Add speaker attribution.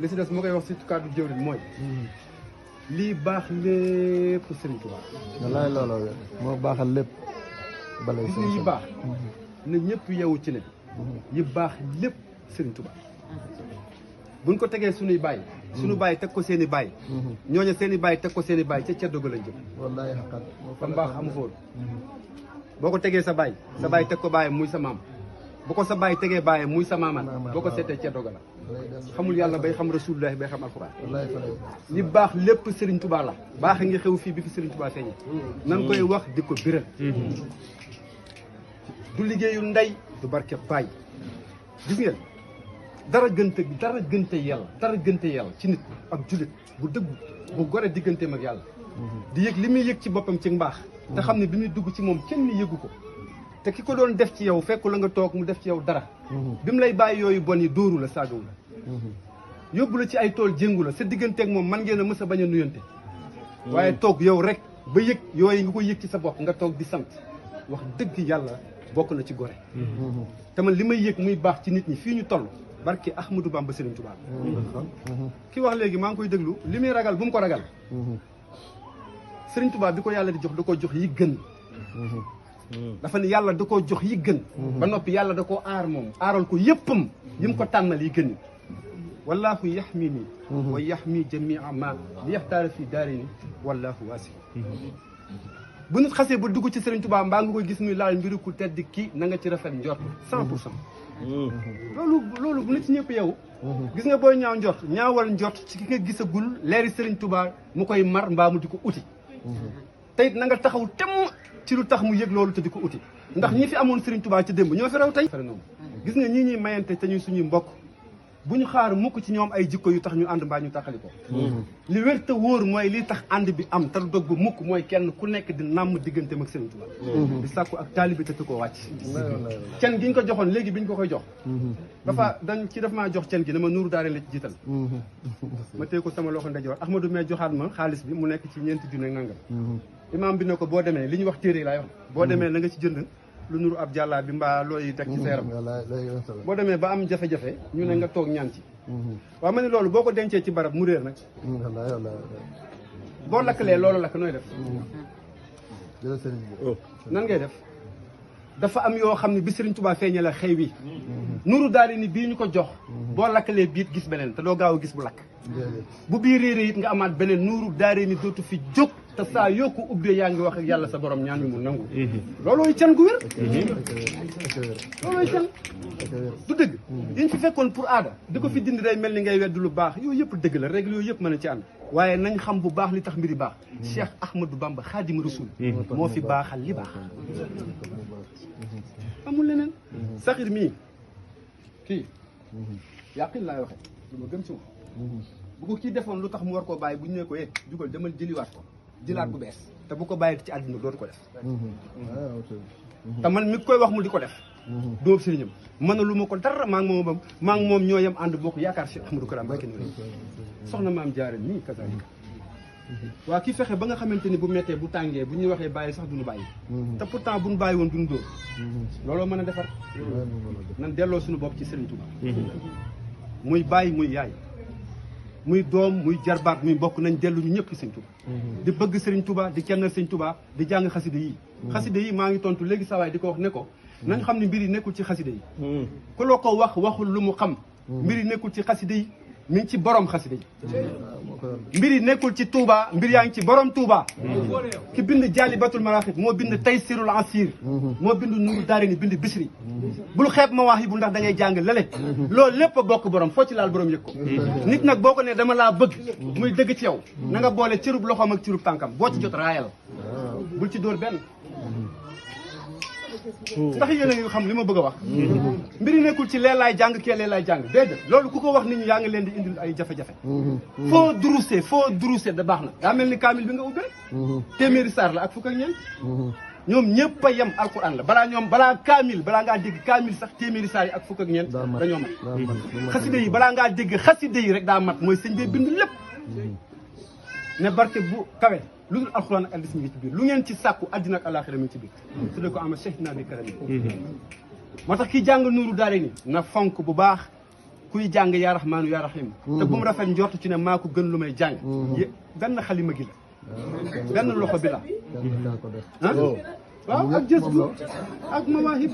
Speaker 1: li si des moo koy wax si kàddu jëwriñ mooy lii baax lépp Serigne Touba.
Speaker 2: wallaay looloo moo baaxal lépp. balay
Speaker 1: gis nga yi baax. na ñëpp yeewu ci ne. yi baax lépp Serigne Touba. buñ ko tegee suñuy bàyyi. suñu bàyyi teg ko seen i bàyyi. ñooñu seen i bàyyi teg ko seen i bàyyi ca ceddo ga lañ jëm.
Speaker 2: wallaay xaqat.
Speaker 1: fa mbaax amu fa woon. boo ko tegee sa bàyyi. sa bàyyi teg ko bàyyi muy sa maam. bu ko sa bàyyi tegee bàyyi muy sa maaman. boo ko seetee ceddo ga la. xamul yàlla bay xam rasulullah bay xam alxuraan. li baax lépp Serigne Touba la. baax ngi xew fii bi fi Serigne Touba feeñee. nan koy wax di ko biral. du liggéeyu ndey du barke bàyyi. gis ngeen dara gënte yàlla ci nit ak jullit bu dëgg bu gore digganteem ak yàlla. di yëg li muy yëg ci boppam ci mbaax. te xam ne bi muy dugg ci moom kenn yëgu ko. te ki ko doon def ci yow fekku la nga toog mu def ci yow dara. bi mu lay bàyyi yooyu bon yi dóoru la saagawu la. yóbbu la ci ay tool jéngu la sa digganteeg moom man ngeen a mës a bañ a nuyante. waaye toog yow rek ba yëg yooyu nga ko yëg ci sa bopp nga toog di sant wax dëgg yàlla bokk na ci gore. te man li may yëg muy baax ci nit ñi fii ñu toll barke Ahmadou Bamba Serigne Touba. ki wax léegi maa ngi koy déglu li muy ragal bu mu ko ragal. Serigne Touba bi ko yàlla di jox da koo jox yi gën. dafa ne yàlla da koo jox yi gën. ba noppi yàlla da koo aar moom aaral ko yëppam yi mu ko tànnal yi gën. wallaahu yaxmini wa yaxmi jamia ma li yaxtaara fii daarini wallaahu waasi. bu nit xasee ba dugg ci Serigne Touba mbaa nga koy gis muy laal mbiru ku tedd kii na nga ci rafet njort 100%. loolu bu nit ci ñëpp yow. gis nga booy ñaaw njort ñaawal njort ci ki nga gisagul leeri Serigne Touba mu koy mar mbaa mu di ko uti. te it na nga taxaw temm ci lu tax mu yëg loolu te di ko uti. ndax ñi fi amoon Serigne Touba ci démb ñoo fi raw tey. gis nga ñii ñuy mayante te ñuy suñuy mbokk bu ñu xaar mukk ci ñoom ay jikko yu tax ñu ànd mbaa ñu taxali ko. li wér te wóor mooy li tax ànd bi am te dog ba mukk mooy kenn ku nekk di nàmm digganteem ak Serigne Touba. di sàkku ak taalibe te koo wàcc. cen gi ñu ko joxoon léegi bi ñu ko koy jox. dafa maa jox cen gi ne ma nuuru daare la ci jiital. ma téye ko sama loxo ndeyjoor Ahmadou mee joxaat ma xaalis bi mu nekk ci ñeenti junne nangam. imaam bi ne ko boo demee li ñu wax téere laay wax. boo demee na nga ci jënd lu nuru ab jàllaa bi mbaa looy teg ci seeram. boo demee ba am jafe-jafe ñu ne nga toog ñaan ci. waaw ma ne loolu boo ko dencee ci barab mu réer nag. boo lakkalee loolu lakk nooy def. nan ngay def dafa am yoo xam ne bi Serigne Touba feeñee la xëy wi. nuru daal ni bii ñu ko jox. boo lakkalee biit gis beneen te doo gaaw a gis bu lakk. bu bii réeré it nga amaat beneen nuuru daare ni dootu fi jóg te saa yoo ko ubbee yaa ngi wax ak yàlla sa borom ñaan mi mu nangu. loolooy can gu wér. loolooy can du dëgg. yiñ fi fekkoon pour aada di ko fi dindi day mel ni ngay wedd lu baax yooyu yëpp dëgg la règle yooyu yëpp mën na ci ànd. waaye nañ xam bu baax li tax mbiri baax. Cheikh Ahmadou Bamba Xaadimu Rasuul moo fi baaxal li baax. amul leneen. saxir mii kii yàqin laay waxe lu ma gëm ci moom. bu ko kii defoon lu tax mu war koo bàyyi bu ñu nee ko jugal demal jëliwaat ko jëlaat bu bees te bu ko bàyyi ci àdduna dootu ko def. te man mi koy wax mu di ko def. doomu sëriñam mën na lu ma ko dara maa ngi moom ñoo yem ànd bokk yaakaar Cheikh Ahmadou Kara Mbacké soxna maam jaare nii kasaalika. waa kii fexe ba nga xamante ni bu méttee bu tàngee bu ñuy waxee bàyyi sax duñu bàyyi. te pourtant buñu bàyyi woon duñu dóor. looloo mën a defar. nan delloo suñu bopp ci Serigne Touba. muy bàyyi muy yaay. muy doom muy jarbaat muy mbokk nañ dellu ñu ñëpp Serigne Touba. di bëgg Serigne Touba di kennal Serigne Touba di jàng xaside yi. xaside yi maa ngi tontu léegi saa waay di ko wax ne ko. nañ xam ne mbir yi nekkul ci xaside yi. ku la ko waxul lu mu xam. mbir yi nekkul ci xaside yi mi ngi ci borom xaside yi. mbir yi nekkul ci Touba mbir yaa ngi ci borom Touba. ki bind Jaalibatul Maraaxib moo bind Taysirul Asir. moo bind Nuuru Daarayni bind Bisri. bul xeeb ma wax yi bu ndax da ngay jàng lale. loolu lépp a bokk borom foo ci laal borom yëg ko. nit nag boo ko nee dama laa bëgg. muy dëgg ci yow. na nga boole cërub loxoom ak cërub tànkam boo ci jot raayal. bul ci dóor benn. ndax yéen a ngi xam li ma bëgg a wax. mbiri nekkul ci lee laay jàng kee lee laay jàng déedéet loolu ku ko wax nit ñi yaa ngi leen di indil ay jafe-jafe. foo duruse da baax na. daa mel ni kaamil bi nga ubbi rek. téeméeri saar la ak fukk ak ñeent. ñoom ñëpp a yem alquran la balaa kaamil balaa ngaa dégg kaamil sax téeméeri saar yi ak fukk ak ñeent dañoo mat. xaside yi balaa ngaa dégg xaside yi rek daa mat mooy sëñ bee bind lépp. ne barke bu kawe. lu dul alxuraan ak hadiis mi ngi ci biir lu ngeen ci sàkku àddina ak alaaxira mi ngi ci biir. su dee ko ama Cheikh naa bi karam moo tax kii jàng Nuuru Daarayni na fonk bu baax kuy jàng yaa rahmaanu yaa rahim te bu mu rafet njortu ci ne maa ko gën lu may jàng benn xalima gi la benn loxo bi la
Speaker 2: yàlla naa ko def
Speaker 1: waaw ak jës bu ak mawaahib